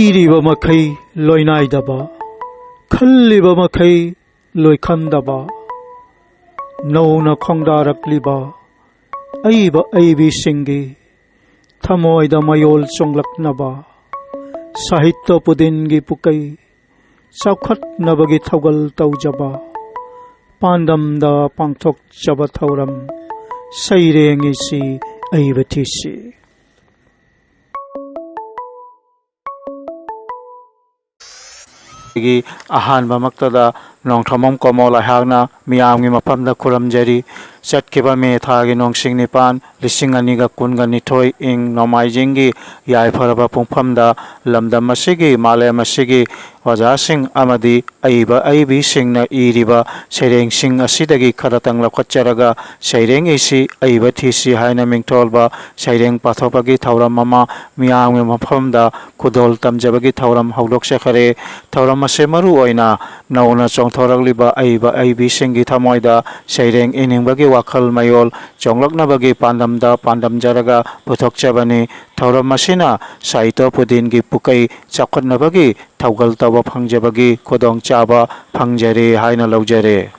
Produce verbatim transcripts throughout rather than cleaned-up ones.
ꯏꯔꯤꯕ ꯃꯈꯩ ꯂꯣꯏꯅꯥꯏꯗꯕ, ꯈꯜꯂꯤꯕ ꯃꯈꯩ ꯂꯣꯏꯈꯝꯗꯕ, ꯅꯧꯅ ꯈꯣꯡꯗꯥꯔꯛꯂꯤꯕ ꯑꯏꯕ ꯑꯏꯕꯤꯁꯤꯡꯒꯤ ꯊꯃꯣꯏꯗ ꯃꯌꯣꯜ ꯆꯣꯡꯂꯛꯅꯕ, ꯁꯥꯍꯤꯇ꯭ꯌ ꯄꯨꯗꯤꯟꯒꯤ ꯄꯨꯀꯩ ꯆꯥꯎꯈꯠꯅꯕꯒꯤ ꯊꯧꯒꯜ ꯇꯧꯖꯕ, ꯄꯥꯟꯗꯝꯗ ꯄꯥꯡꯊꯣꯛꯆꯕ ꯊꯧꯔꯝ ꯁꯩꯔꯦꯡ ꯏꯁꯤ ꯑꯏꯕ ꯊꯤꯁꯤ꯫ ꯑꯩꯒꯤ ꯑꯍꯥꯟꯕꯃꯛꯇꯗ ꯅꯣꯡꯊꯣꯝꯕꯝ ꯀꯣꯃꯣꯜ ꯑꯩꯍꯥꯛꯅ ꯃꯤꯌꯥꯝꯒꯤ ꯃꯐꯝꯗ ꯈꯨꯔꯨꯝꯖꯔꯤ꯫ ꯆꯠꯈꯤꯕ ꯃꯦ ꯊꯥꯒꯤ ꯅꯣꯡꯁꯤꯡ ꯅꯤꯄꯥꯟ, ꯂꯤꯁꯤꯡ ꯑꯅꯤꯒ ꯀꯨꯟꯒ ꯅꯤꯊꯣꯏ, ꯏꯪ ꯅꯣꯡꯃꯥꯏꯖꯤꯡꯒꯤ ꯌꯥꯏꯐꯔꯕ ꯄꯨꯡꯐꯝꯗ ꯂꯝꯗꯝ ꯑꯁꯤꯒꯤ, ꯃꯥꯂꯦꯝ ꯑꯁꯤꯒꯤ ꯑꯣꯖꯥꯁꯤꯡ ꯑꯃꯗꯤ ꯑꯏꯕ ꯑꯏꯕꯤꯁꯤꯡꯅ ꯏꯔꯤꯕ ꯁꯩꯔꯦꯡꯁꯤꯡ ꯑꯁꯤꯗꯒꯤ ꯈꯔꯇꯪ ꯂꯧꯈꯠꯆꯔꯒ ꯁꯩꯔꯦꯡ ꯏꯁꯤ ꯑꯏꯕ ꯊꯤꯁꯤ ꯍꯥꯏꯅ ꯃꯤꯡꯊꯣꯜꯕ ꯁꯩꯔꯦꯡ ꯄꯥꯊꯣꯛꯄꯒꯤ ꯊꯧꯔꯝ ꯑꯃ ꯃꯤꯌꯥꯝꯒꯤ ꯃꯐꯝꯗ ꯈꯨꯗꯣꯜ ꯇꯝꯖꯕꯒꯤ ꯊꯧꯔꯝ ꯍꯧꯗꯣꯛꯆꯈꯔꯦ꯫ ꯊꯧꯔꯝ ꯑꯁꯤ ꯃꯔꯨ ꯑꯣꯏꯅ ꯅꯧꯅ ꯆꯣꯡꯊꯣꯔꯛꯂꯤꯕ ꯑꯏꯕ ꯑꯏꯕꯤꯁꯤꯡꯒꯤ ꯊꯃꯣꯏꯗ ꯁꯩꯔꯦꯡ ꯏꯅꯤꯡꯕꯒꯤ ꯋꯥꯈꯜ ꯃꯌꯣꯜ ꯆꯣꯡꯂꯛꯅꯕꯒꯤ ꯄꯥꯟꯗꯝꯗ ꯄꯥꯟꯗꯝꯖꯔꯒ ꯄꯨꯊꯣꯛꯆꯕꯅꯤ꯫ ꯊꯧꯔꯝ ꯑꯁꯤꯅ ꯁꯥꯍꯤꯇ꯭ꯌ ꯄꯨꯗꯤꯟꯒꯤ ꯄꯨꯀꯩ ꯆꯥꯎꯈꯠꯅꯕꯒꯤ ꯊꯧꯒꯜ ꯇꯧꯕ ꯐꯪꯖꯕꯒꯤ ꯈꯨꯗꯣꯡꯆꯥꯕ ꯐꯪꯖꯔꯦ ꯍꯥꯏꯅ ꯂꯧꯖꯔꯦ꯫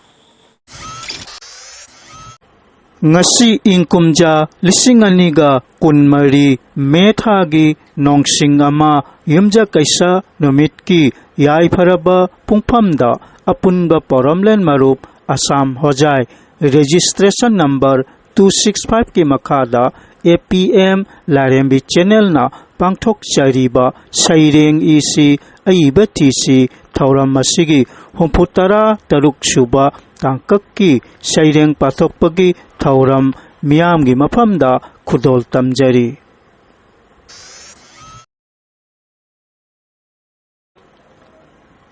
ꯉꯁꯤ ꯏꯪ ꯀꯨꯝꯖꯥ ꯂꯤꯁꯤꯡ ꯑꯅꯤꯒ ꯀꯨꯟꯃꯔꯤ ꯃꯦ ꯊꯥꯒꯤ ꯅꯣꯡꯁꯤꯡ ꯑꯃ ꯌꯨꯝꯖꯀꯩꯁ ꯅꯨꯃꯤꯠꯀꯤ ꯌꯥꯏꯐꯔꯕ ꯄꯨꯡꯐꯝꯗ ꯑꯄꯨꯟꯕ ꯄꯣꯔꯝꯂꯦꯟ ꯃꯔꯨꯞ ꯑꯁꯥꯝ ꯍꯣꯖꯥꯏ registration number two six five ꯀꯤ ꯃꯈꯥꯗ A P M ꯂꯥꯏꯔꯦꯝꯕꯤ channel ꯅ ꯄꯥꯡꯊꯣꯛꯆꯔꯤꯕ ꯁꯩꯔꯦꯡ ꯏꯁꯤ ꯑꯏꯕ ꯊꯤꯁꯤ ꯊꯧꯔꯝ ꯑꯁꯤꯒꯤ ꯍꯨꯝꯐꯨꯇꯔꯥ ꯇꯔꯨꯛ ꯁꯨꯕ ꯇꯥꯡꯀꯛꯀꯤ ꯁꯩꯔꯦꯡ ꯄꯥꯊꯣꯛꯄꯒꯤ ꯊꯧꯔꯝ ꯃꯤꯌꯥꯝꯒꯤ ꯃꯐꯝꯗ ꯈꯨꯗꯣꯜ ꯇꯝꯖꯔꯤ꯫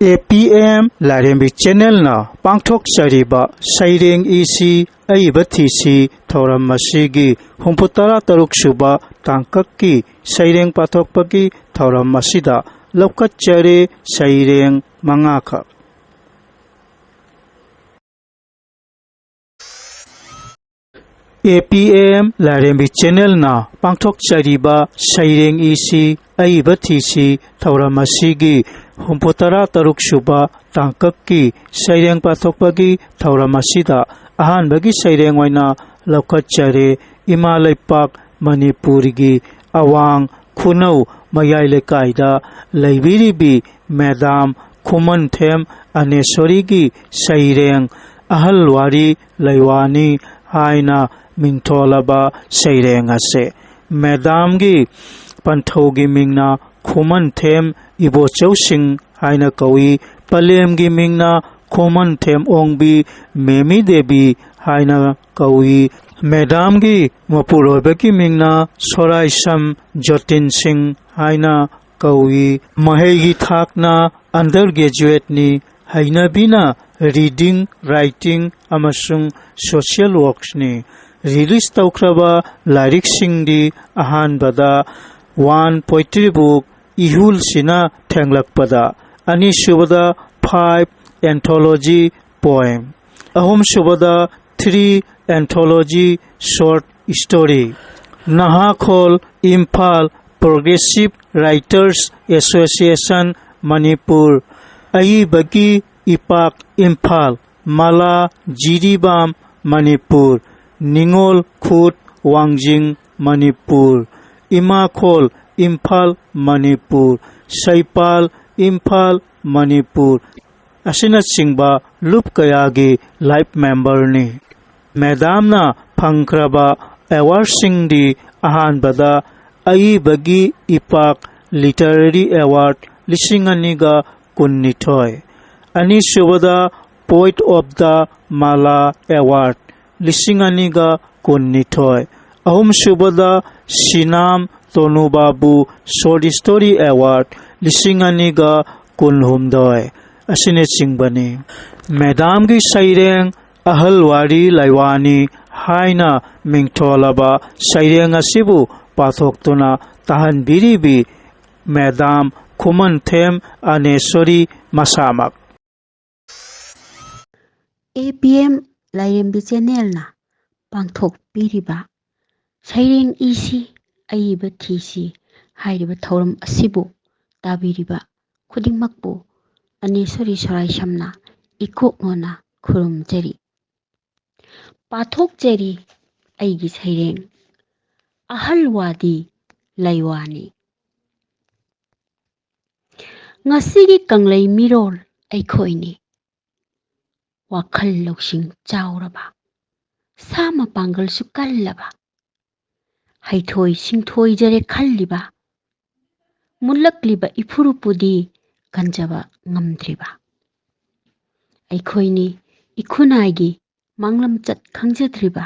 A P M ꯂꯥꯏꯔꯦꯝꯕꯤ channel ꯅ ꯄꯥꯡꯊꯣꯛꯆꯔꯤꯕ ꯁꯩꯔꯦꯡ ꯏꯁꯤ ꯑꯏꯕ ꯊꯤꯁꯤ ꯊꯧꯔꯝ ꯑꯁꯤꯒꯤ ꯍꯨꯝꯐꯨꯇꯔꯥ ꯇꯔꯨꯛ ꯁꯨꯕ ꯇꯥꯡꯀꯛꯀꯤ ꯁꯩꯔꯦꯡ ꯄꯥꯊꯣꯛꯄꯒꯤ ꯊꯧꯔꯝ ꯑꯁꯤꯗ ꯂꯧꯈꯠꯆꯔꯦ ꯁꯩꯔꯦꯡ ꯃꯉꯥꯈꯛ꯫ ꯑꯦ ꯄꯤ ꯑꯦꯝ ꯂꯥꯏꯔꯦꯝꯕꯤ ꯆꯦꯅꯦꯜꯅ ꯄꯥꯡꯊꯣꯛꯆꯔꯤꯕ ꯁꯩꯔꯦꯡ ꯏꯁꯤ ꯑꯏꯕ ꯊꯤꯁꯤ ꯊꯧꯔꯝ ꯑꯁꯤꯒꯤ ꯍꯨꯝꯐꯨꯇꯔꯥ ꯇꯔꯨꯛ ꯁꯨꯕ ꯇꯥꯡꯀꯛꯀꯤ ꯁꯩꯔꯦꯡ ꯄꯥꯊꯣꯛꯄꯒꯤ ꯊꯧꯔꯝ ꯑꯁꯤꯗ ꯑꯍꯥꯟꯕꯒꯤ ꯁꯩꯔꯦꯡ ꯑꯣꯏꯅ ꯂꯧꯈꯠꯆꯔꯦ꯫ ꯏꯃꯥ ꯂꯩꯄꯥꯛ ꯃꯅꯤꯄꯨꯔꯒꯤ ꯑꯋꯥꯡ ꯈꯨꯅꯧ ꯃꯌꯥꯏ ꯂꯩꯀꯥꯏꯗ ꯂꯩꯕꯤꯔꯤꯕꯤ ꯃꯦꯗꯥꯝ ꯈꯨꯃꯟꯊꯦꯝ ꯑꯅꯦꯁꯣꯔꯤꯒꯤ ꯁꯩꯔꯦꯡ ꯑꯍꯜ ꯋꯥꯔꯤ ꯂꯩꯋꯥꯅꯤ ꯍꯥꯏꯅ ꯃꯤꯡꯊꯣꯜꯂꯕ ꯁꯩꯔꯦꯡ ꯑꯁꯦ꯫ ꯃꯦꯗꯥꯝꯒꯤ ꯄꯟꯊꯧꯒꯤ ꯃꯤꯡꯅ ꯈꯨꯃꯟꯊꯦꯝ ꯏꯕꯣꯆꯧꯁꯤꯡ ꯍꯥꯏꯅ ꯀꯧꯏ꯫ ꯄꯂꯦꯝꯒꯤ ꯃꯤꯡꯅ ꯈꯨꯃꯟꯊꯦꯝ ꯑꯣꯡꯕꯤ ꯃꯦꯃꯤ ꯗꯦꯕꯤ ꯍꯥꯏꯅ ꯀꯧꯏ꯫ ꯃꯦꯗꯥꯝꯒꯤ ꯃꯄꯨꯔꯣꯏꯕꯒꯤ ꯃꯤꯡꯅ ꯁꯣꯔꯥꯏꯁꯝ ꯖꯣꯇꯤꯟ ꯁꯤꯡ ꯍꯥꯏꯅ ꯀꯧꯏ꯫ ꯃꯍꯩꯒꯤ ꯊꯥꯛꯅ ꯑꯟꯗꯔ ꯒ꯭ꯔꯦꯖꯨꯋꯦꯠꯅꯤ꯫ ꯍꯩꯅꯕꯤꯅ ꯔꯤꯗꯤꯡ, ꯔꯥꯏꯇꯤꯡ ꯑꯃꯁꯨꯡ ꯁꯣꯁꯤꯌꯦꯜ ꯋꯥꯔꯛꯁꯅꯤ꯫ ꯔꯤꯂꯤꯖ ꯇꯧꯈ꯭ꯔꯕ ꯂꯥꯏꯔꯤꯛꯁꯤꯡꯗꯤ ꯑꯍꯥꯟꯕꯗ ꯋꯥꯟ ꯄꯣꯏꯇ꯭ꯔꯤ ꯕꯨꯛ ꯏꯍꯨꯜꯁꯤꯅ ꯊꯦꯡꯂꯛꯄꯗ, ꯑꯅꯤꯁꯨꯕꯗ ꯐꯥꯏꯚ ꯑꯦꯟꯊꯣꯂꯣꯖꯤ ꯄꯣꯏꯝ, ꯑꯍꯨꯝꯁꯨꯕꯗ ꯊ꯭ꯔꯤ ꯑꯦꯟꯊꯣꯂꯣꯖꯤ ꯁꯣꯔꯠ ꯁ꯭ꯇꯣꯔꯤ, ꯅꯍꯥꯈꯣꯜ Imphal progressive writers association Manipur, ꯑꯏꯕꯒꯤ ꯏꯄꯥꯛ ꯏꯝꯐꯥꯜ, ꯃꯂꯥ ꯖꯤꯔꯤꯕꯥꯝ ꯃꯅꯤꯄꯨꯔ, ꯅꯤꯉꯣꯜ ꯈꯨꯠ ꯋꯥꯡꯖꯤꯡ ꯃꯅꯤꯄꯨꯔ, ꯏꯃꯥꯈꯣꯜ ꯏꯝꯐꯥꯜ ꯃꯅꯤꯄꯨꯔ, ꯁꯩꯄꯥꯜ ꯏꯝꯐꯥꯜ ꯃꯅꯤꯄꯨꯔ ꯑꯁꯤꯅꯆꯤꯡꯕ ꯂꯨꯞ ꯀꯌꯥꯒꯤ ꯂꯥꯏꯐ ꯃꯦꯝꯕꯔꯅꯤ꯫ ꯃꯦꯗꯥꯝꯅ ꯐꯪꯈ꯭ꯔꯕ ꯑꯦꯋꯥꯔꯗꯁꯤꯡꯗꯤ ꯑꯍꯥꯟꯕꯗ ꯑꯏꯕꯒꯤ ꯏꯄꯥꯛ ꯂꯤꯇꯔꯦꯔꯤ ꯑꯦꯋꯥꯔꯗ ꯂꯤꯁꯤꯡ ꯑꯅꯤꯒ ꯀꯨꯟꯅꯤꯊꯣꯏ, ꯑꯅꯤꯁꯨꯕꯗ point of the malai award ꯂꯤꯁꯤꯡ ꯑꯅꯤꯒ ꯀꯨꯟꯅꯤꯊꯣꯏ, ꯑꯍꯨꯝꯁꯨꯕꯗ ꯁꯤꯅꯥꯝ ꯇꯣꯅꯨꯕꯥꯕꯨ ꯁꯣꯔꯠ ꯁ꯭ꯇꯣꯔꯤ ꯑꯦꯋꯥꯔꯗ ꯂꯤꯁꯤꯡ ꯑꯅꯤꯒ ꯀꯨꯟꯍꯨꯝꯗꯣꯏ ꯑꯁꯤꯅꯆꯤꯡꯕꯅꯤ꯫ ꯃꯦꯗꯥꯝꯒꯤ ꯁꯩꯔꯦꯡ ꯑꯍꯜ ꯋꯥꯔꯤ ꯂꯩꯋꯥꯅꯤ ꯍꯥꯏꯅ ꯃꯤꯡꯊꯣꯜꯂꯕ ꯁꯩꯔꯦꯡ ꯑꯁꯤꯕꯨ ꯄꯥꯊꯣꯛꯇꯨꯅ ꯇꯥꯍꯟꯕꯤꯔꯤꯕꯤ ꯃꯦꯗꯥꯝ ꯈꯨꯃꯟꯊꯦꯝ ꯑꯅꯦꯁꯣꯔꯤ ꯃꯁꯥꯃꯛ꯫ ꯑꯦ ꯄꯤ ꯑꯦꯝ ꯂꯥꯏꯔꯦꯝꯕꯤ ꯆꯦꯅꯦꯜꯅ ꯄꯥꯡꯊꯣꯛꯄꯤꯔꯤꯕ ꯁꯩꯔꯦꯡ ꯏꯁꯤ ꯑꯏꯕ ꯊꯤꯁꯤ ꯍꯥꯏꯔꯤꯕ ꯊꯧꯔꯝ ꯑꯁꯤꯕꯨ ꯇꯥꯕꯤꯔꯤꯕ ꯈꯨꯗꯤꯡꯃꯛꯄꯨ ꯑꯅꯦꯁꯣꯔꯤ ꯁꯣꯔꯥꯏꯁꯝꯅ ꯏꯀꯣꯛꯅꯣꯅ ꯈꯨꯔꯨꯝꯖꯔꯤ꯫ ꯄꯥꯊꯣꯛꯆꯔꯤ ꯑꯩꯒꯤ ꯁꯩꯔꯦꯡ, ꯑꯍꯜ ꯋꯥꯗꯤ ꯂꯩꯋꯥꯅꯤ꯫ ꯉꯁꯤꯒꯤ ꯀꯪꯂꯩ ꯃꯤꯔꯣꯜ ꯑꯩꯈꯣꯏꯅꯤ꯫ ꯋꯥꯈꯜ ꯂꯧꯁꯤꯡ ꯆꯥꯎꯔꯕ, ꯁꯥ ꯃꯄꯥꯡꯒꯜꯁꯨ ꯀꯜꯂꯕ, ꯍꯩꯊꯣꯏ ꯁꯤꯡꯊꯣꯏꯖꯔꯦ ꯈꯜꯂꯤꯕ, ꯃꯨꯜꯂꯛꯂꯤꯕ ꯏꯐꯨꯔꯨꯞꯄꯨꯗꯤ ꯀꯟꯖꯕ ꯉꯝꯗ꯭ꯔꯤꯕ꯫ ꯑꯩꯈꯣꯏꯅꯤ ꯏꯈꯨꯟꯅꯥꯏꯒꯤ ꯃꯥꯡꯂꯝꯆꯠ ꯈꯪꯖꯗ꯭ꯔꯤꯕ,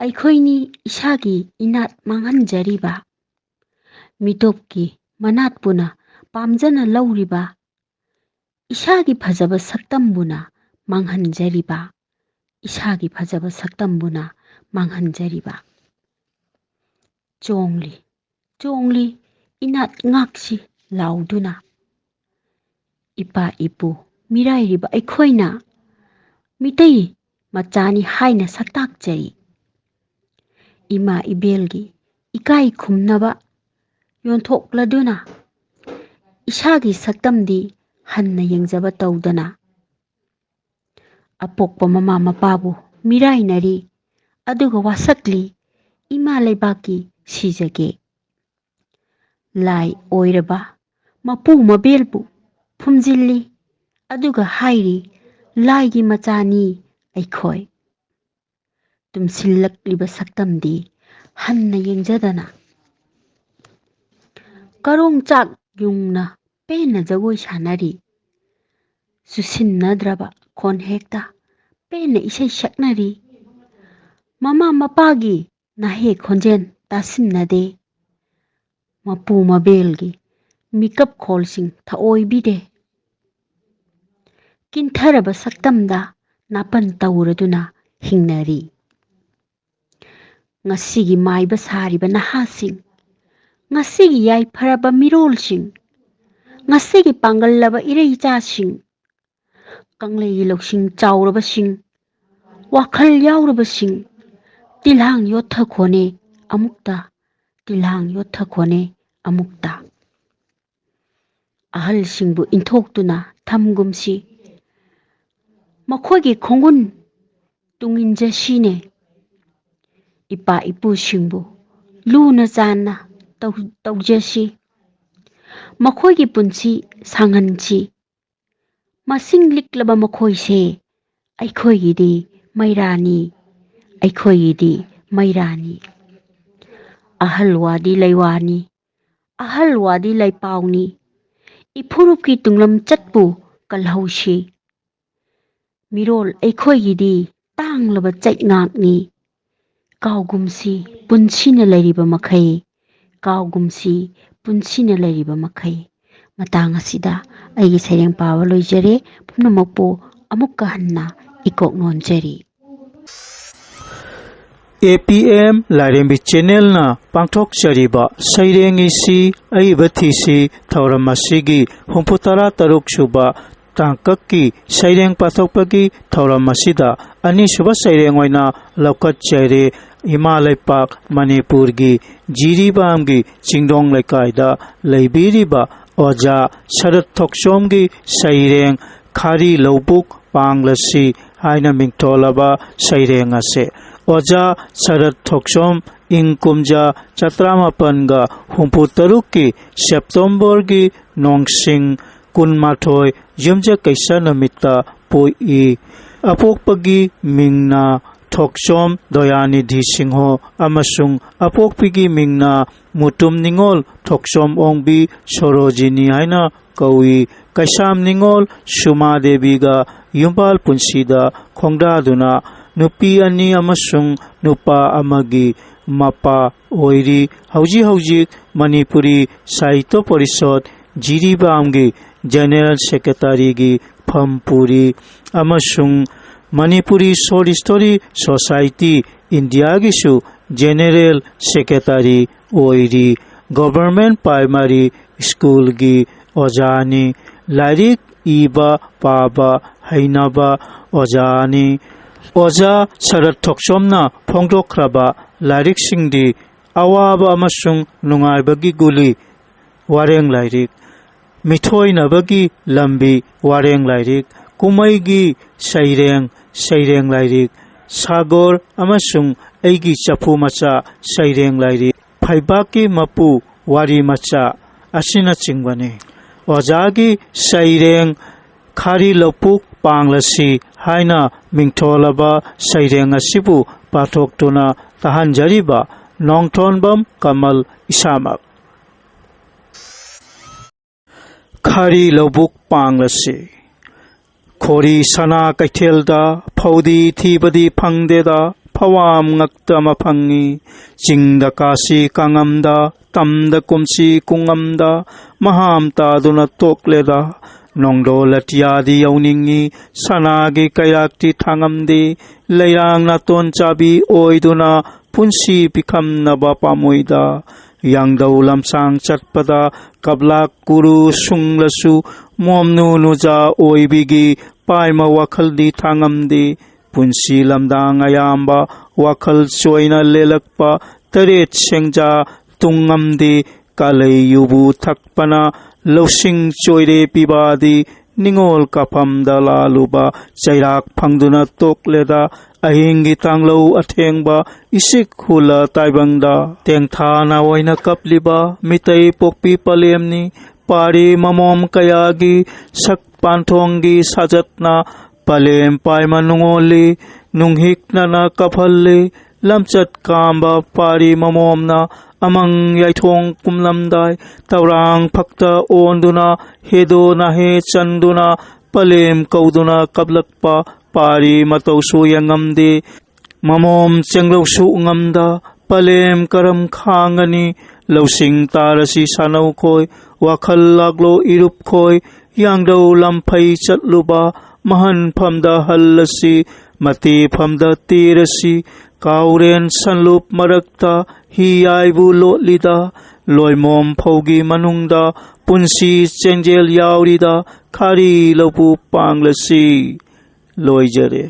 ꯑꯩꯈꯣꯏꯅꯤ ꯏꯁꯥꯒꯤ ꯏꯅꯥꯠ ꯃꯥꯡꯍꯟꯖꯔꯤꯕ, ꯃꯤꯇꯣꯞꯀꯤ ꯃꯅꯥꯠꯄꯨꯅ ꯄꯥꯝꯖꯅ ꯂꯧꯔꯤꯕ, ꯏꯁꯥꯒꯤ ꯐꯖꯕ ꯁꯛꯇꯝꯕꯨꯅ ꯃꯥꯡꯍꯟꯖꯔꯤꯕ, ꯏꯁꯥꯒꯤ ꯐꯖꯕ ꯁꯛꯇꯝꯕꯨꯅ ꯃꯥꯡꯍꯟꯖꯔꯤꯕ꯫ ꯆꯣꯡꯂꯤ, ꯆꯣꯡꯂꯤ, ꯏꯅꯥꯠ ꯉꯥꯛꯁꯤ ꯂꯥꯎꯗꯨꯅ꯫ ꯏꯄꯥ ꯏꯄꯨ ꯃꯤꯔꯥꯏꯔꯤꯕ ꯑꯩꯈꯣꯏꯅ ꯃꯤꯇꯩ ꯃꯆꯥꯅꯤ ꯍꯥꯏꯅ ꯁꯛꯇꯥꯛꯆꯔꯤ꯫ ꯏꯃꯥ ꯏꯕꯦꯜꯒꯤ ꯏꯀꯥꯏ ꯈꯨꯝꯅꯕ ꯌꯣꯟꯊꯣꯛꯂꯗꯨꯅ ꯏꯁꯥꯒꯤ ꯁꯛꯇꯝꯗꯤ ꯍꯟꯅ ꯌꯦꯡꯖꯕ ꯇꯧꯗꯅ ꯑꯄꯣꯛꯄ ꯃꯃꯥ ꯃꯄꯥꯕꯨ ꯃꯤꯔꯥꯏꯅꯔꯤ, ꯑꯗꯨꯒ ꯋꯥꯁꯛꯂꯤ, ꯏꯃꯥ ꯂꯩꯕꯥꯛꯀꯤ ꯁꯤꯖꯒꯦ꯫ ꯂꯥꯏ ꯑꯣꯏꯔꯕ ꯃꯄꯨ ꯃꯕꯦꯜꯕꯨ ꯐꯨꯝꯖꯤꯜꯂꯤ, ꯑꯗꯨꯒ ꯍꯥꯏꯔꯤ, ꯂꯥꯏꯒꯤ ꯃꯆꯥꯅꯤ ꯑꯩꯈꯣꯏ꯫ ꯇꯨꯝꯁꯤꯜꯂꯛꯂꯤꯕ ꯁꯛꯇꯝꯗꯤ ꯍꯟꯅ ꯌꯦꯡꯖꯗꯅ ꯀꯔꯣꯡ ꯆꯥꯛ ꯌꯨꯡꯅ ꯄꯦꯟꯅ ꯖꯒꯣꯏ ꯁꯥꯟꯅꯔꯤ꯫ ꯆꯨꯁꯤꯟꯅꯗ꯭ꯔꯕ ꯈꯣꯟ ꯍꯦꯛꯇ ꯄꯦꯟꯅ ꯏꯁꯩ ꯁꯛꯅꯔꯤ꯫ ꯃꯃꯥ ꯃꯄꯥꯒꯤ ꯅꯥꯍꯦ ꯈꯣꯟꯖꯦꯜ ꯇꯥꯁꯤꯟꯅꯗꯦ꯫ ꯃꯄꯨ ꯃꯕꯦꯜꯒꯤ ꯃꯤꯀꯞ ꯈꯣꯜꯁꯤꯡ ꯊꯑꯣꯏꯕꯤꯗꯦ꯫ ꯀꯤꯟꯊꯔꯕ ꯁꯛꯇꯝꯗ ꯅꯥꯄꯟ ꯇꯧꯔꯗꯨꯅ ꯍꯤꯡꯅꯔꯤ꯫ ꯉꯁꯤꯒꯤ ꯃꯥꯏꯕ ꯁꯥꯔꯤꯕ ꯅꯍꯥꯁꯤꯡ, ꯉꯁꯤꯒꯤ ꯌꯥꯏꯐꯔꯕ ꯃꯤꯔꯣꯜꯁꯤꯡ, ꯉꯁꯤꯒꯤ ꯄꯥꯡꯒꯜꯂꯕ ꯏꯔꯩ ꯏꯆꯥꯁꯤꯡ, ꯀꯪꯂꯩꯒꯤ ꯂꯧꯁꯤꯡ ꯆꯥꯎꯔꯕꯁꯤꯡ, ꯋꯥꯈꯜ ꯌꯥꯎꯔꯕꯁꯤꯡ, ꯇꯤꯜꯍꯥꯡ ꯌꯣꯠꯊꯈꯣꯅꯦ ꯑꯃꯨꯛꯇ, ꯇꯤꯜꯍꯥꯡ ꯌꯣꯠꯊꯈꯣꯅꯦ ꯑꯃꯨꯛꯇ꯫ ꯑꯍꯜꯁꯤꯡꯕꯨ ꯏꯟꯊꯣꯛꯇꯨꯅ ꯊꯝꯒꯨꯝꯁꯤ, ꯃꯈꯣꯏꯒꯤ ꯈꯣꯡꯒꯨꯟ ꯇꯨꯡꯏꯟꯖꯁꯤꯅꯦ꯫ ꯏꯄꯥ ꯏꯄꯨꯁꯤꯡꯕꯨ ꯂꯨꯅ ꯆꯥꯟꯅ ꯇꯧ-, ꯇꯧꯖꯁꯤ꯫ ꯃꯈꯣꯏꯒꯤ ꯄꯨꯟꯁꯤ ꯁꯥꯡꯍꯟꯁꯤ꯫ ꯃꯁꯤꯡ ꯂꯤꯛꯂꯕ ꯃꯈꯣꯏꯁꯦ ꯑꯩꯈꯣꯏꯒꯤꯗꯤ ꯃꯩꯔꯥꯅꯤ, ꯑꯩꯈꯣꯏꯒꯤꯗꯤ ꯃꯩꯔꯥꯅꯤ꯫ ꯑꯍꯜ ꯋꯥꯗꯤ ꯂꯩꯋꯥꯅꯤ, ꯑꯍꯜ ꯋꯥꯗꯤ ꯂꯩꯄꯥꯎꯅꯤ꯫ ꯏꯐꯨꯔꯨꯞꯀꯤ ꯇꯨꯡꯂꯝ ꯆꯠꯄꯨ ꯀꯜꯍꯧꯁꯤ꯫ ꯃꯤꯔꯣꯜ ꯑꯩꯈꯣꯏꯒꯤꯗꯤ ꯇꯥꯡꯂꯕ ꯆꯩꯉꯥꯛꯅꯤ꯫ ꯀꯥꯎꯒꯨꯝꯁꯤ ꯄꯨꯟꯁꯤꯅ ꯂꯩꯔꯤꯕ ꯃꯈꯩ, ꯀꯥꯎꯒꯨꯝꯁꯤ ꯄꯨꯟꯁꯤꯅ ꯂꯩꯔꯤꯕ ꯃꯈꯩ꯫ ꯃꯇꯥꯡ ꯑꯁꯤꯗ ꯑꯩꯒꯤ ꯁꯩꯔꯦꯡ ꯄꯥꯕ ꯂꯣꯏꯖꯔꯦ꯫ ꯄꯨꯝꯅꯃꯛꯄꯨ ꯑꯃꯨꯛꯀ ꯍꯟꯅ ꯏꯀꯣꯛ ꯅꯣꯟꯖꯔꯤ꯫ ꯑꯦ ꯄꯤ ꯑꯦꯝ ꯂꯥꯏꯔꯦꯝꯕꯤ ꯆꯦꯅꯦꯜꯅ ꯄꯥꯡꯊꯣꯛꯆꯔꯤꯕ ꯁꯩꯔꯦꯡ ꯏꯁꯤ ꯑꯏꯕ ꯊꯤꯁꯤ ꯊꯧꯔꯝ ꯑꯁꯤꯒꯤ ꯍꯨꯝꯐꯨ ꯇꯔꯥ ꯇꯔꯨꯛ ꯁꯨꯕ ꯇꯥꯡꯀꯛꯀꯤ ꯁꯩꯔꯦꯡ ꯄꯥꯊꯣꯛꯄꯒꯤ ꯊꯧꯔꯝ ꯑꯁꯤꯗ ꯑꯅꯤꯁꯨꯕ ꯁꯩꯔꯦꯡ ꯑꯣꯏꯅ ꯂꯧꯈꯠꯆꯔꯦ꯫ ꯏꯃꯥ ꯂꯩꯄꯥꯛ ꯃꯅꯤꯄꯨꯔꯒꯤ ꯖꯤꯔꯤꯕꯥꯝꯒꯤ ꯆꯤꯡꯗꯣꯡ ꯂꯩꯀꯥꯏꯗ ꯂꯩꯕꯤꯔꯤꯕ ꯑꯣꯖꯥ ꯁꯔꯠ ꯊꯣꯛꯆꯣꯝꯒꯤ ꯁꯩꯔꯦꯡ ꯈꯥꯔꯤ ꯂꯧꯕꯨꯛ ꯄꯥꯡꯂꯁꯤ ꯍꯥꯏꯅ ꯃꯤꯡꯊꯣꯜꯂꯕ ꯁꯩꯔꯦꯡ ꯑꯁꯦ ꯑꯣꯖꯥ ꯁꯔꯠ ꯊꯣꯛꯆꯣꯝ ꯏꯪ ꯀꯨꯝꯖꯥ ꯆꯥꯇ꯭ꯔꯥꯃꯥꯄꯟꯒ ꯍꯨꯝꯐꯨ ꯇꯔꯨꯛꯀꯤ ꯁꯦꯞꯇꯦꯝꯕꯔꯒꯤ ꯅꯣꯡꯁꯤꯡ ꯀꯨꯟꯃꯥꯊꯣꯏ ꯌꯨꯝꯖꯀꯩꯁ ꯅꯨꯃꯤꯠꯇ ꯄꯣꯛꯏ꯫ ꯑꯄꯣꯛꯄꯒꯤ ꯃꯤꯡꯅ ꯊꯣꯛꯆꯣꯝ ꯗꯌꯥꯅꯤꯙꯤ ꯁꯤꯡꯍꯣ ꯑꯃꯁꯨꯡ ꯑꯄꯣꯛꯄꯤꯒꯤ ꯃꯤꯡꯅ ꯃꯨꯇꯨꯝ ꯅꯤꯉꯣꯜ ꯊꯣꯛꯆꯣꯝ ꯑꯣꯡꯕꯤ ꯁꯣꯔꯣꯖꯤꯅꯤ ꯍꯥꯏꯅ ꯀꯧꯏ꯫ ꯀꯩꯁꯥꯝ ꯅꯤꯉꯣꯜ ꯁꯨꯃꯥ ꯗꯦꯕꯤꯒ ꯌꯨꯝꯕꯥꯜ ꯄꯨꯟꯁꯤꯗ ꯈꯣꯡꯗꯥꯗꯨꯅ ꯅꯨꯄꯤ ꯑꯅꯤ ꯑꯃꯁꯨꯡ ꯅꯨꯄꯥ ꯑꯃꯒꯤ ꯃꯄꯥ ꯑꯣꯏꯔꯤ꯫ ꯍꯧꯖꯤꯛ ꯍꯧꯖꯤꯛ ꯃꯅꯤꯄꯨꯔꯤ ꯁꯥꯍꯤꯇ꯭ꯌ ꯄꯔꯤꯁꯠ ꯖꯤꯔꯤꯕꯥꯝꯒꯤ ꯖꯦꯅꯦꯔꯦꯜ ꯁꯦꯀ꯭ꯔꯦꯇꯔꯤꯒꯤ ꯐꯝ ꯄꯨꯔꯤ ꯑꯃꯁꯨꯡ ꯃꯅꯤꯄꯨꯔꯤ ꯁꯣꯔꯠ ꯁ꯭ꯇꯣꯔꯤ ꯁꯣꯁꯥꯏꯇꯤ ꯏꯟꯗꯤꯌꯥꯒꯤꯁꯨ ꯖꯦꯅꯦꯔꯦꯜ ꯁꯦꯀ꯭ꯔꯦꯇꯔꯤ ꯑꯣꯏꯔꯤ꯫ ꯒꯣꯚꯔꯟꯃꯦꯟꯠ ꯄ꯭ꯔꯥꯏꯃꯥꯔꯤ ꯁ꯭ꯀꯨꯜꯒꯤ ꯑꯣꯖꯥꯅꯤ꯫ ꯂꯥꯏꯔꯤꯛ ꯏꯕ ꯄꯥꯕ ꯍꯩꯅꯕ ꯑꯣꯖꯥꯅꯤ꯫ ꯑꯣꯖꯥ ꯁꯔꯠ ꯊꯣꯛꯆꯣꯝꯅ ꯐꯣꯡꯗꯣꯛꯈ꯭ꯔꯕ ꯂꯥꯏꯔꯤꯛꯁꯤꯡꯗꯤ ꯑꯋꯥꯕ ꯑꯃꯁꯨꯡ ꯅꯨꯡꯉꯥꯏꯕꯒꯤ ꯒꯨꯂꯤ ꯋꯥꯔꯦꯡ ꯂꯥꯏꯔꯤꯛ, ꯃꯤꯊꯣꯏꯅꯕꯒꯤ ꯂꯝꯕꯤ ꯋꯥꯔꯦꯡ ꯂꯥꯏꯔꯤꯛ, ꯀꯨꯝꯃꯩꯒꯤ ꯁꯩꯔꯦꯡ ꯁꯩꯔꯦꯡ ꯂꯥꯏꯔꯤꯛ, ꯁꯥꯒꯣꯔ ꯑꯃꯁꯨꯡ ꯑꯩꯒꯤ ꯆꯐꯨ ꯃꯆꯥ ꯁꯩꯔꯦꯡ ꯂꯥꯏꯔꯤꯛ, ꯐꯩꯕꯥꯛꯀꯤ ꯃꯄꯨ ꯋꯥꯔꯤ ꯃꯆꯥ ꯑꯁꯤꯅꯆꯤꯡꯕꯅꯤ꯫ ꯑꯣꯖꯥꯒꯤ ꯁꯩꯔꯦꯡ ꯈꯥꯔꯤ ꯂꯧꯕꯨꯛ ꯄꯥꯡꯂꯁꯤ ꯍꯥꯏꯅ ꯃꯤꯡꯊꯣꯜꯂꯕ ꯁꯩꯔꯦꯡ ꯑꯁꯤꯕꯨ ꯄꯥꯊꯣꯛꯇꯨꯅ ꯇꯥꯍꯟꯖꯔꯤꯕ ꯅꯣꯡꯊꯣꯟꯕꯝ ꯀꯃꯜ ꯏꯁꯥꯃꯛ꯫ ꯈꯥꯔꯤ ꯂꯧꯕꯨꯛ ꯄꯥꯡꯂꯁꯤ꯫ ꯈꯣꯔꯤ ꯁꯅꯥ ꯀꯩꯊꯦꯜꯗ ꯐꯧꯗꯤ ꯊꯤꯕꯗꯤ ꯐꯪꯗꯦꯗ, ꯐꯧꯋꯥꯝ ꯉꯛꯇ ꯑꯃ ꯐꯪꯉꯤ꯫ ꯆꯤꯡꯗ ꯀꯥꯁꯤ ꯀꯥꯉꯝꯗ, ꯇꯝꯗ ꯀꯨꯝꯁꯤ ꯀꯨꯡꯉꯝꯗ, ꯃꯍꯥꯝ ꯇꯥꯗꯨꯅ ꯇꯣꯛꯂꯦꯗ꯫ ꯅꯣꯡꯗꯣꯜ ꯑꯇꯤꯌꯥꯗꯤ ꯌꯧꯅꯤꯡꯉꯤ, ꯁꯅꯥꯒꯤ ꯀꯩꯔꯥꯛꯇꯤ ꯊꯥꯡꯉꯝꯗꯦ꯫ ꯂꯩꯔꯥꯡ ꯅꯥꯇꯣꯟ ꯆꯥꯕꯤ ꯑꯣꯏꯗꯨꯅ ꯄꯨꯟꯁꯤ ꯄꯤꯈꯝꯅꯕ ꯄꯥꯝꯃꯣꯏꯗ꯫ ꯌꯥꯡꯗꯧ ꯂꯝꯁꯥꯡ ꯆꯠꯄꯗ ꯀꯞꯂꯥꯛ ꯀꯨꯔꯨ ꯁꯨꯡꯂꯁꯨ, ꯃꯣꯝꯅꯨ ꯅꯨꯖꯥ ꯑꯣꯏꯕꯤꯒꯤ ꯄꯥꯏꯃ ꯋꯥꯈꯜꯗꯤ ꯊꯥꯡꯉꯝꯗꯦ꯫ ꯄꯨꯟꯁꯤ ꯂꯝꯗꯥꯡ ꯑꯌꯥꯝꯕ ꯋꯥꯈꯜ ꯆꯣꯏꯅ ꯂꯦꯜꯂꯛꯄ ꯇꯔꯦꯠ ꯁꯦꯡꯖꯥ ꯇꯨꯡꯉꯝꯗꯦ꯫ ꯀꯥꯂꯩ ꯌꯨꯕꯨ ꯊꯛꯄꯅ ꯂꯧꯁꯤꯡ ꯆꯣꯏꯔꯦ ꯄꯤꯕꯥꯗꯤ, ꯅꯤꯉꯣꯜ ꯀꯥꯐꯝꯗ ꯂꯥꯜꯂꯨꯕ ꯆꯩꯔꯥꯛ ꯐꯪꯗꯨꯅ ꯇꯣꯛꯂꯦꯗ꯫ ꯑꯍꯤꯡꯒꯤ ꯇꯥꯡꯂꯧ ꯑꯊꯦꯡꯕ ꯏꯁꯤꯛ ꯍꯨꯜꯂ ꯇꯥꯏꯕꯪꯗ ꯇꯦꯡꯊꯥꯅ ꯑꯣꯏꯅ ꯀꯞꯂꯤꯕ ꯃꯤꯇꯩ ꯄꯣꯛꯄꯤ ꯄꯂꯦꯝꯅꯤ꯫ ꯄꯥꯔꯤ ꯃꯃꯣꯝ ꯀꯌꯥꯒꯤ ꯁꯛ ꯄꯥꯟꯊꯣꯡꯒꯤ ꯁꯥꯖꯠꯅ ꯄꯂꯦꯝ ꯄꯥꯏꯃ ꯅꯨꯡꯉꯣꯜꯂꯤ, ꯅꯨꯡꯍꯤꯛꯅꯅ ꯀꯞꯍꯜꯂꯤ꯫ ꯂꯝꯆꯠ ꯀꯥꯝꯕ ꯄꯥꯔꯤ ꯃꯃꯣꯝꯅ ꯑꯃꯪ ꯌꯥꯏꯊꯣꯡ ꯀꯨꯝꯂꯝꯗꯥꯏ ꯇꯧꯔꯥꯡ ꯐꯛꯇ ꯑꯣꯟꯗꯨꯅ ꯍꯦꯗꯣ ꯅꯥꯍꯦ ꯆꯟꯗꯨꯅ ꯄꯂꯦꯝ ꯀꯧꯗꯨꯅ ꯀꯞꯂꯛꯄ ꯄꯥꯔꯤ ꯃꯇꯧꯁꯨ ꯌꯦꯡꯉꯝꯗꯦ꯫ ꯃꯃꯣꯝ ꯆꯦꯡꯂꯧꯁꯨ ꯉꯝꯗ ꯄꯂꯦꯝ ꯀꯔꯝ ꯈꯥꯡꯒꯅꯤ? ꯂꯧꯁꯤꯡ ꯇꯥꯔꯁꯤ ꯁꯥꯅꯧ ꯈꯣꯏ, ꯋꯥꯈꯜ ꯂꯥꯛꯂꯣ ꯏꯔꯨꯞ ꯈꯣꯏ, ꯌꯥꯡꯗꯧ ꯂꯝꯐꯩ ꯆꯠꯂꯨꯕ ꯃꯍꯟꯐꯝꯗ ꯍꯜꯂꯁꯤ, ꯃꯇꯦꯐꯝꯗ ꯇꯦꯔꯁꯤ꯫ ꯀꯥꯎꯔꯦꯟ ꯁꯟꯂꯨꯞ ꯃꯔꯛꯇ ꯍꯤ ꯌꯥꯏꯕꯨ ꯂꯣꯠꯂꯤꯗ, ꯂꯣꯏꯃꯣꯝ ꯐꯧꯒꯤ ꯃꯅꯨꯡꯗ ꯄꯨꯟꯁꯤ ꯆꯦꯟꯖꯦꯜ ꯌꯥꯎꯔꯤꯗ, ꯈꯥꯔꯤ ꯂꯧꯕꯨ ꯄꯥꯡꯂꯁꯤ꯫ ꯂꯣꯏꯖꯔꯦ꯫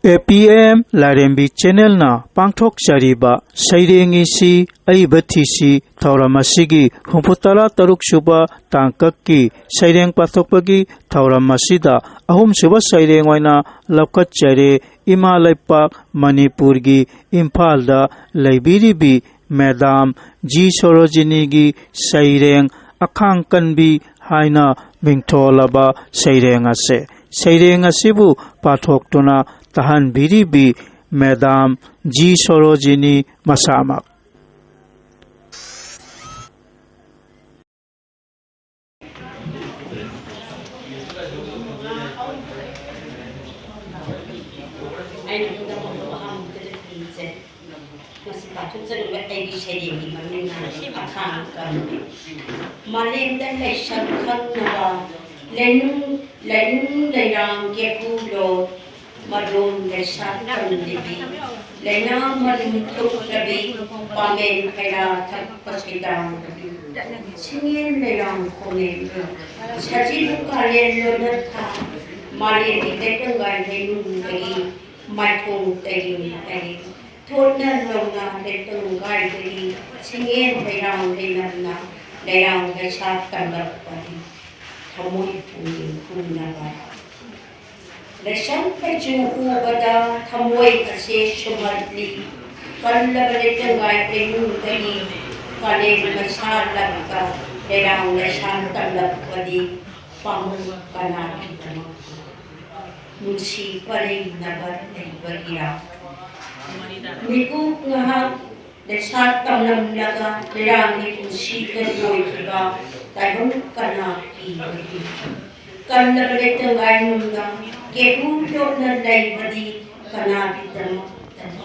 ꯑꯦ ꯄꯤ ꯑꯦꯝ ꯂꯥꯏꯔꯦꯝꯕꯤ ꯆꯦꯅꯦꯜꯅ ꯄꯥꯡꯊꯣꯛꯆꯔꯤꯕ ꯁꯩꯔꯦꯡ ꯏꯁꯤ ꯑꯏꯕ ꯊꯤꯁꯤ ꯊꯧꯔꯝ ꯑꯁꯤꯒꯤ ꯍꯨꯝꯐꯨ ꯇꯔꯥ ꯇꯔꯨꯛ ꯁꯨꯕ ꯇꯥꯡꯀꯛꯀꯤ ꯁꯩꯔꯦꯡ ꯄꯥꯊꯣꯛꯄꯒꯤ ꯊꯧꯔꯝ ꯑꯁꯤꯗ ꯑꯍꯨꯝꯁꯨꯕ ꯁꯩꯔꯦꯡ ꯑꯣꯏꯅ ꯂꯧꯈꯠꯆꯔꯦ꯫ ꯏꯃꯥ ꯂꯩꯄꯥꯛ ꯃꯅꯤꯄꯨꯔꯒꯤ ꯏꯝꯐꯥꯜꯗ ꯂꯩꯕꯤꯔꯤꯕꯤ ꯃꯦꯗꯥꯝ ꯖꯤ ꯁꯣꯔꯣꯖꯤꯅꯤꯒꯤ ꯁꯩꯔꯦꯡ ꯑꯈꯥꯡ ꯀꯟꯕꯤ ꯍꯥꯏꯅ ꯃꯤꯡꯊꯣꯜꯂꯕ ꯁꯩꯔꯦꯡ ꯑꯁꯦ, ꯁꯩꯔꯦꯡ ꯑꯁꯤꯕꯨ ꯄꯥꯊꯣꯛꯇꯨꯅ ꯇꯥꯍꯟꯕꯤꯔꯤꯕꯤ ꯃꯦꯗꯥꯝ ꯖꯤ ꯁꯣꯔꯣꯖꯤꯅꯤ ꯃꯁꯥꯃꯛ꯫ ꯑꯩꯅ ꯍꯟꯗꯛ ꯑꯍꯥꯟꯕꯗ ꯈꯨꯝꯖꯩ꯫ ꯃꯁꯤ ꯄꯥꯊꯣꯛꯆꯔꯤꯕ ꯑꯩꯒꯤ ꯁꯩꯔꯦꯡꯒꯤ ꯃꯃꯤꯡ ꯑꯈꯥꯡ ꯀꯟꯕꯤ꯫ ꯃꯥꯂꯦꯝꯗ ꯂꯩꯁꯛ ꯈꯪꯅꯕ ꯂꯩꯅꯨꯡ, ꯂꯩꯅꯨꯡ ꯂꯩꯔꯥꯡ ꯀꯦꯀꯨ ꯂꯣ, ꯃꯗꯣꯝ ꯂꯩꯁꯥ ꯇꯝꯂꯤꯕꯤ, ꯂꯩꯅꯥ ꯃꯔꯨꯝ ꯊꯣꯛꯂꯕꯤ, ꯄꯥꯃꯦꯟ ꯈꯩꯔꯥ ꯊꯛꯄ ꯁꯩꯗꯥꯡꯂꯕꯤ, ꯁꯤꯡꯉꯦꯟ ꯂꯩꯔꯥꯡ ꯈꯣꯃꯦꯟꯕꯤ, ꯁꯖꯤꯕꯨ ꯀꯥꯂꯦꯟ ꯂꯣꯅꯊꯥ, ꯃꯥꯂꯦꯝꯒꯤ ꯂꯩꯇꯪꯒꯥꯏ ꯂꯩꯅꯨꯡꯗꯒꯤ, ꯃꯥꯏꯊꯣꯡ ꯇꯩꯔꯤ ꯇꯩꯔꯤ ꯊꯣꯠꯅ ꯅꯧꯅ ꯂꯩꯇꯪꯒꯥꯏꯗꯒꯤ ꯁꯤꯡꯉꯦꯟ ꯂꯩꯔꯥꯡ ꯂꯩꯅꯝꯅ ꯂꯩꯔꯥꯡ ꯂꯩꯁꯥ ꯇꯝꯂꯛꯄꯅꯤ꯫ ꯊꯃꯣꯏ ꯄꯨꯛꯅꯤꯡ ꯍꯨꯅꯕ ꯂꯩꯁꯪ ꯂꯩꯆꯨ ꯎꯕꯗ ꯊꯃꯣꯏ ꯑꯁꯦ ꯁꯨꯝꯍꯠꯂꯤ꯫ ꯀꯜꯂꯕ ꯂꯩꯇꯪꯒꯥꯏ ꯂꯩꯅꯨꯡꯗꯒꯤ ꯀꯥꯂꯦꯟ ꯃꯩꯁꯥ ꯂꯛꯇ ꯂꯩꯔꯥꯡ ꯂꯩꯁꯥ ꯇꯝꯂꯛꯄꯗꯤ ꯄꯥꯃꯨꯡ ꯀꯅꯥꯒꯤꯗꯃꯛ? ꯅꯨꯡꯁꯤ ꯄꯔꯦꯡꯅꯕ ꯂꯩꯕꯒꯤꯔꯥ? ꯃꯤꯀꯨꯞ ꯉꯥꯏꯍꯥꯛ ꯂꯩꯁꯥ ꯇꯝꯂꯝꯂꯒ ꯂꯩꯔꯥꯡꯒꯤ ꯄꯨꯟꯁꯤꯗ ꯂꯣꯏꯈꯤꯕ ꯇꯥꯏꯕꯪ ꯀꯅꯥ ꯀꯤꯕꯒꯤ? ꯀꯜꯂꯕ ꯂꯩꯇꯪꯒꯥꯏ ꯅꯨꯡꯗ ꯀꯦꯀꯨ ꯂꯣꯠꯅ ꯂꯩꯕꯗꯤ ꯀꯅꯥꯒꯤꯗꯃꯛꯇꯅꯣ?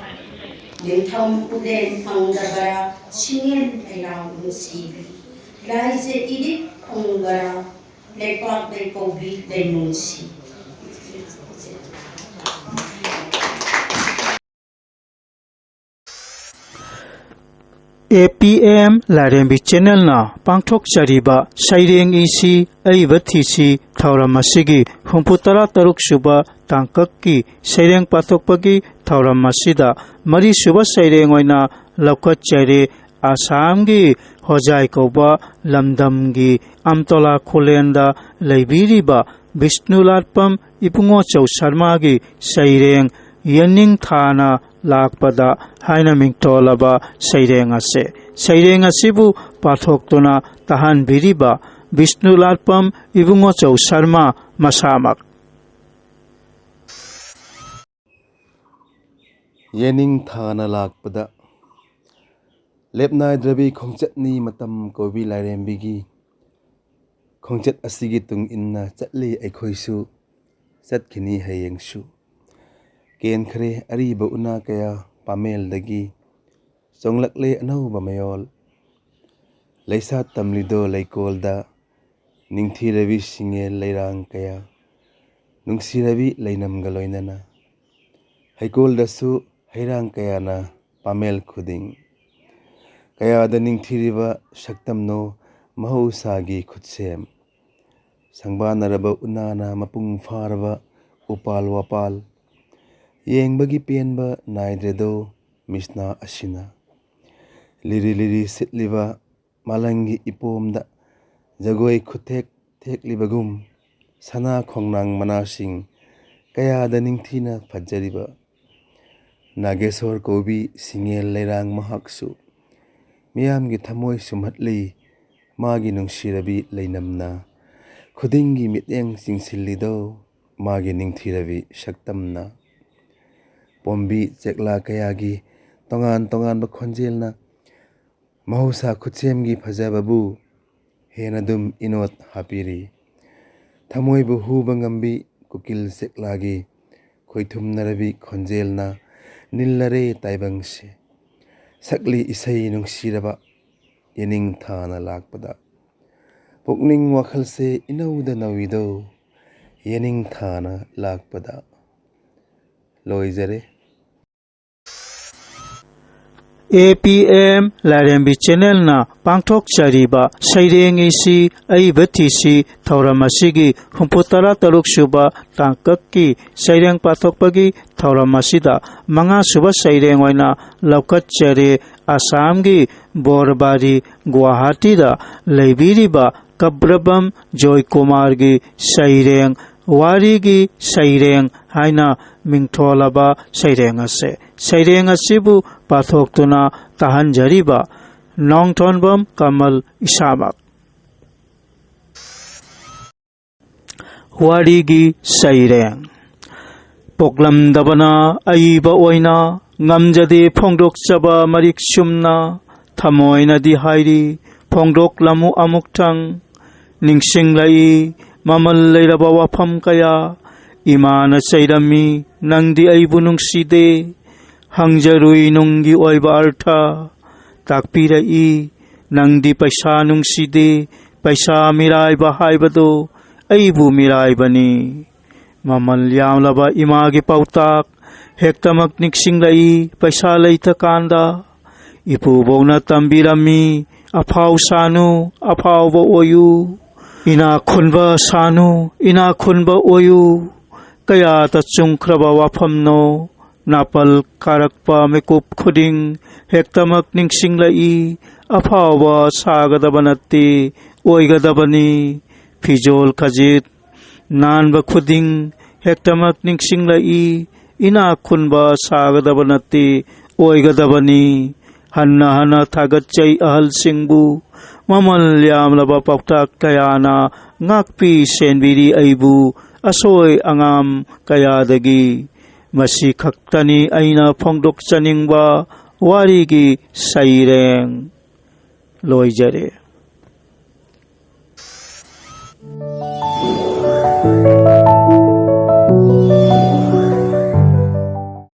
ꯅꯤꯡꯊꯝ ꯎꯂꯦꯟ ꯐꯪꯗꯕꯔꯥ ꯁꯤꯡꯉꯦꯟ ꯂꯩꯔꯥꯡ ꯅꯨꯡꯁꯤꯕꯤ? ꯂꯥꯏꯖ ꯏꯔꯤꯛ ꯐꯪꯕꯔꯥ ꯂꯩꯄꯥꯛ ꯂꯩꯀꯧꯕꯤ ꯂꯩꯅꯨꯡꯁꯤ? ꯑꯦ ꯄꯤ ꯑꯦꯝ ꯂꯥꯏꯔꯦꯝꯕꯤ ꯆꯦꯅꯦꯜꯅ ꯄꯥꯡꯊꯣꯛꯆꯔꯤꯕ ꯁꯩꯔꯦꯡ ꯏꯁꯤ ꯑꯏꯕ ꯊꯤꯁꯤ ꯊꯧꯔꯝ ꯑꯁꯤꯒꯤ ꯍꯨꯝꯐꯨ ꯇꯔꯥ ꯇꯔꯨꯛ ꯁꯨꯕ ꯇꯥꯡꯀꯛꯀꯤ ꯁꯩꯔꯦꯡ ꯄꯥꯊꯣꯛꯄꯒꯤ ꯊꯧꯔꯝ ꯑꯁꯤꯗ ꯃꯔꯤꯁꯨꯕ ꯁꯩꯔꯦꯡ ꯑꯣꯏꯅ ꯂꯧꯈꯠꯆꯔꯤ꯫ ꯑꯁꯥꯝꯒꯤ ꯍꯣꯖꯥꯏ ꯀꯧꯕ ꯂꯝꯗꯝꯒꯤ ꯑꯝꯇꯣꯂꯥ ꯈꯨꯂꯦꯟꯗ ꯂꯩꯕꯤꯔꯤꯕ ꯕꯤꯁꯅꯨ ꯂꯥꯠꯄꯝ ꯏꯕꯨꯡꯉꯣꯆꯧ ꯁꯔꯃꯥꯒꯤ ꯁꯩꯔꯦꯡ ꯌꯦꯅꯤꯡ ꯊꯥꯅ ꯂꯥꯛꯄꯗ ꯍꯥꯏꯅ ꯃꯤꯡꯊꯣꯜꯂꯕ ꯁꯩꯔꯦꯡ ꯑꯁꯤ, ꯁꯩꯔꯦꯡ ꯑꯁꯤꯕꯨ ꯄꯥꯊꯣꯛꯇꯨꯅ ꯇꯥꯍꯟꯕꯤꯔꯤꯕ ꯕꯤꯁꯅꯨ ꯂꯥꯠꯄꯝ ꯏꯕꯨꯡꯉꯣꯆꯧ ꯁꯔꯃ ꯃꯁꯥꯃꯛ꯫ ꯌꯦꯅꯤꯡ ꯊꯥꯅ ꯂꯥꯛꯄꯗ꯫ ꯂꯦꯞꯅꯥꯏꯗ꯭ꯔꯕꯤ ꯈꯣꯡꯆꯠꯅꯤ ꯃꯇꯝ ꯀꯧꯕꯤ ꯂꯥꯏꯔꯦꯝꯕꯤꯒꯤ꯫ ꯈꯣꯡꯆꯠ ꯑꯁꯤꯒꯤ ꯇꯨꯡ ꯏꯟꯅ ꯆꯠꯂꯤ ꯑꯩꯈꯣꯏꯁꯨ, ꯆꯠꯈꯤꯅꯤ ꯍꯌꯦꯡꯁꯨ꯫ ꯀꯦꯟꯈ꯭ꯔꯦ ꯑꯔꯤꯕ ꯎꯅꯥ ꯀꯌꯥ ꯄꯥꯃꯦꯜꯗꯒꯤ, ꯆꯣꯡꯂꯛꯂꯦ ꯑꯅꯧꯕ ꯃꯌꯣꯜ꯫ ꯂꯩꯁꯥꯠ ꯇꯝꯂꯤꯗꯣ ꯂꯩꯀꯣꯜꯗ, ꯅꯤꯡꯊꯤꯔꯕꯤ ꯁꯤꯡꯉꯦꯜ ꯂꯩꯔꯥꯡ ꯀꯌꯥ, ꯅꯨꯡꯁꯤꯔꯕꯤ ꯂꯩꯅꯝꯒ ꯂꯣꯏꯅꯅ꯫ ꯍꯩꯀꯣꯜꯗꯁꯨ ꯍꯩꯔꯥꯡ ꯀꯌꯥꯅ ꯄꯥꯃꯦꯜ ꯈꯨꯗꯤꯡ꯫ ꯀꯌꯥꯗ ꯅꯤꯡꯊꯤꯔꯤꯕ ꯁꯛꯇꯝꯅꯣ ꯃꯍꯧꯁꯥꯒꯤ ꯈꯨꯠꯁꯦꯝ꯫ ꯁꯪꯕꯥꯅꯔꯕ ꯎꯅꯥꯅ ꯃꯄꯨꯡ ꯐꯥꯔꯕ ꯎꯄꯥꯜ ꯋꯥꯄꯥꯜ꯫ ꯌꯦꯡꯕꯒꯤ ꯄꯦꯟꯕ ꯅꯥꯏꯗ꯭ꯔꯦꯗꯣ ꯃꯤꯁꯅꯥ ꯑꯁꯤꯅ꯫ ꯂꯤꯔꯤ ꯂꯤꯔꯤ ꯁꯤꯠꯂꯤꯕ ꯃꯥꯂꯪꯒꯤ ꯏꯄꯣꯝꯗ ꯖꯒꯣꯏ ꯈꯨꯊꯦꯛ ꯊꯦꯛꯂꯤꯕꯒꯨꯝ, ꯁꯅꯥ ꯈꯣꯡꯅꯥꯡ ꯃꯅꯥꯁꯤꯡ ꯀꯌꯥꯗ ꯅꯤꯡꯊꯤꯅ ꯐꯖꯔꯤꯕ ꯅꯥꯒꯦꯁꯣꯔ ꯀꯧꯕꯤ ꯁꯤꯡꯉꯦꯜ ꯂꯩꯔꯥꯡ ꯃꯍꯥꯛꯁꯨ ꯃꯤꯌꯥꯝꯒꯤ ꯊꯃꯣꯏ ꯁꯨꯝꯍꯠꯂꯤ꯫ ꯃꯥꯒꯤ ꯅꯨꯡꯁꯤꯔꯕꯤ ꯂꯩꯅꯝꯅ ꯈꯨꯗꯤꯡꯒꯤ ꯃꯤꯠꯌꯦꯡ ꯆꯤꯡꯁꯤꯜꯂꯤꯗꯣ, ꯃꯥꯒꯤ ꯅꯤꯡꯊꯤꯔꯕꯤ ꯁꯛꯇꯝꯅ꯫ ꯄꯣꯝꯕꯤ ꯆꯦꯛꯂꯥ ꯀꯌꯥꯒꯤ ꯇꯣꯉꯥꯟ ꯇꯣꯉꯥꯟꯕ ꯈꯣꯟꯖꯦꯜꯅ ꯃꯍꯧꯁꯥ ꯈꯨꯠꯁꯦꯝꯒꯤ ꯐꯖꯕꯕꯨ ꯍꯦꯟꯅ ꯑꯗꯨꯝ ꯏꯅꯣꯠ ꯍꯥꯞꯄꯤꯔꯤ꯫ ꯊꯃꯣꯏꯕꯨ ꯍꯨꯕ ꯉꯝꯕꯤ ꯀꯨꯀꯤꯜ ꯆꯦꯛꯂꯥꯒꯤ ꯈꯣꯏꯊꯨꯝꯅꯔꯕꯤ ꯈꯣꯟꯖꯦꯜꯅ ꯅꯤꯜꯂꯔꯦ ꯇꯥꯏꯕꯪꯁꯦ꯫ ꯁꯛꯂꯤ ꯏꯁꯩ ꯅꯨꯡꯁꯤꯔꯕ ꯌꯦꯅꯤꯡ ꯊꯥꯅ ꯂꯥꯛꯄꯗ꯫ ꯄꯨꯛꯅꯤꯡ ꯋꯥꯈꯜꯁꯦ ꯏꯅꯧꯗ ꯅꯧꯏꯗꯣ ꯌꯦꯅꯤꯡ ꯊꯥꯅ ꯂꯥꯛꯄꯗ꯫ ꯂꯣꯏꯖꯔꯦ꯫ ꯑꯦ ꯄꯤ ꯑꯦꯝ ꯂꯥꯏꯔꯦꯝꯕꯤ ꯆꯦꯅꯦꯜꯅ ꯄꯥꯡꯊꯣꯛꯆꯔꯤꯕ ꯁꯩꯔꯦꯡ ꯏꯁꯤ ꯑꯏꯕ ꯊꯤꯁꯤ ꯊꯧꯔꯝ ꯑꯁꯤꯒꯤ ꯍꯨꯝꯐꯨ ꯇꯔꯥ ꯇꯔꯨꯛ ꯁꯨꯕ ꯇꯥꯡꯀꯛꯀꯤ ꯁꯩꯔꯦꯡ ꯄꯥꯊꯣꯛꯄꯒꯤ ꯊꯧꯔꯝ ꯑꯁꯤꯗ ꯃꯉꯥ ꯁꯨꯕ ꯁꯩꯔꯦꯡ ꯑꯣꯏꯅ ꯂꯧꯈꯠꯆꯔꯦ꯫ ꯑꯁꯥꯝꯒꯤ ꯕꯣꯔꯕꯥꯔꯤ ꯒꯨꯋꯥꯍꯥꯇꯤꯗ ꯂꯩꯕꯤꯔꯤꯕ ꯀꯕ꯭ꯔꯕꯝ ꯖꯣꯏꯀꯨꯃꯥꯔꯒꯤ ꯁꯩꯔꯦꯡ, ꯋꯥꯔꯤꯒꯤ ꯁꯩꯔꯦꯡ ꯍꯥꯏꯅ ꯃꯤꯡꯊꯣꯜꯂꯕ ꯁꯩꯔꯦꯡ ꯑꯁꯦ, ꯁꯩꯔꯦꯡ ꯑꯁꯤꯕꯨ ꯄꯥꯊꯣꯛꯇꯨꯅ ꯇꯥꯍꯟꯖꯔꯤꯕ ꯅꯣꯡꯊꯣꯟꯕꯝ ꯀꯃꯜ ꯏꯁꯥꯃꯛ꯫ ꯋꯥꯔꯤꯒꯤ ꯁꯩꯔꯦꯡ꯫ ꯄꯣꯛꯂꯝꯗꯕꯅ ꯑꯏꯕ ꯑꯣꯏꯅ ꯉꯝꯖꯗꯦ ꯐꯣꯡꯗꯣꯛꯆꯕ ꯃꯔꯤꯛ ꯆꯨꯝꯅ, ꯊꯃꯣꯏꯅꯗꯤ ꯍꯥꯏꯔꯤ ꯐꯣꯡꯗꯣꯛꯂꯝꯃꯨ ꯑꯃꯨꯛꯇꯪ꯫ ꯅꯤꯡꯁꯤꯡꯂꯛꯏ ꯃꯃꯜ ꯂꯩꯔꯕ ꯋꯥꯐꯝ ꯀꯌꯥ, ꯏꯃꯥꯅ ꯆꯩꯔꯝꯃꯤ ꯅꯪꯗꯤ ꯑꯩꯕꯨ ꯅꯨꯡꯁꯤꯗꯦ꯫ ꯍꯪꯖꯔꯨꯏ ꯅꯨꯡꯒꯤ ꯑꯣꯏꯕ ꯑꯔꯊ, ꯇꯥꯛꯄꯤꯔꯛꯏ ꯅꯪꯗꯤ ꯄꯩꯁꯥ ꯅꯨꯡꯁꯤꯗꯦ, ꯄꯩꯁꯥ ꯃꯤꯔꯥꯏꯕ ꯍꯥꯏꯕꯗꯣ ꯑꯩꯕꯨ ꯃꯤꯔꯥꯏꯕꯅꯤ꯫ ꯃꯃꯜ ꯌꯥꯝꯂꯕ ꯏꯃꯥꯒꯤ ꯄꯥꯎꯇꯥꯛ ꯍꯦꯛꯇꯃꯛ ꯅꯤꯡꯁꯤꯡꯂꯛꯏ ꯄꯩꯁꯥ ꯂꯩꯇꯀꯥꯟꯗ꯫ ꯏꯄꯨꯕꯧꯅ ꯇꯝꯕꯤꯔꯝꯃꯤ, "ꯑꯐꯥꯎ ꯁꯥꯅꯨ, ꯑꯐꯥꯎꯕ ꯑꯣꯏꯌꯨ꯫ ꯏꯅꯥꯛ ꯈꯨꯟꯕ ꯁꯥꯅꯨ, ꯏꯅꯥꯛ ꯈꯨꯟꯕ ꯑꯣꯏꯌꯨ"꯫ ꯀꯌꯥꯗ ꯆꯨꯝꯈ꯭ꯔꯕ ꯋꯥꯐꯝꯅꯣ꯫ ꯅꯥꯄꯜ ꯀꯥꯔꯛꯄ ꯃꯤꯀꯨꯞ ꯈꯨꯗꯤꯡ ꯍꯦꯛꯇꯃꯛ ꯅꯤꯡꯁꯤꯡꯂꯛꯏ, "ꯑꯐꯥꯎꯕ ꯁꯥꯒꯗꯕ ꯅꯠꯇꯦ, ꯑꯣꯏꯒꯗꯕꯅꯤ"꯫ ꯐꯤꯖꯣꯜ ꯈꯖꯤꯠ ꯅꯥꯟꯕ ꯈꯨꯗꯤꯡ ꯍꯦꯛꯇꯃꯛ ꯅꯤꯡꯁꯤꯡꯂꯛꯏ, "ꯏꯅꯥꯛ ꯈꯨꯟꯕ ꯁꯥꯒꯗꯕ ꯅꯠꯇꯦ, ꯑꯣꯏꯒꯗꯕꯅꯤ"꯫ ꯍꯟꯅ ꯍꯟꯅ ꯊꯥꯒꯠꯆꯩ ꯑꯍꯜꯁꯤꯡꯕꯨ, ꯃꯃꯜ ꯌꯥꯝꯂꯕ ꯄꯥꯎꯇꯥꯛ ꯀꯌꯥꯅ ꯉꯥꯛꯄꯤ ꯁꯦꯟꯕꯤꯔꯤ ꯑꯩꯕꯨ ꯑꯁꯣꯏ ꯑꯉꯥꯝ ꯀꯌꯥꯗꯒꯤ꯫ ꯃꯁꯤ ꯈꯛꯇꯅꯤ ꯑꯩꯅ ꯐꯣꯡꯗꯣꯛꯆꯅꯤꯡꯕ ꯋꯥꯔꯤꯒꯤ ꯁꯩꯔꯦꯡ꯫ ꯂꯣꯏꯖꯔꯦ꯫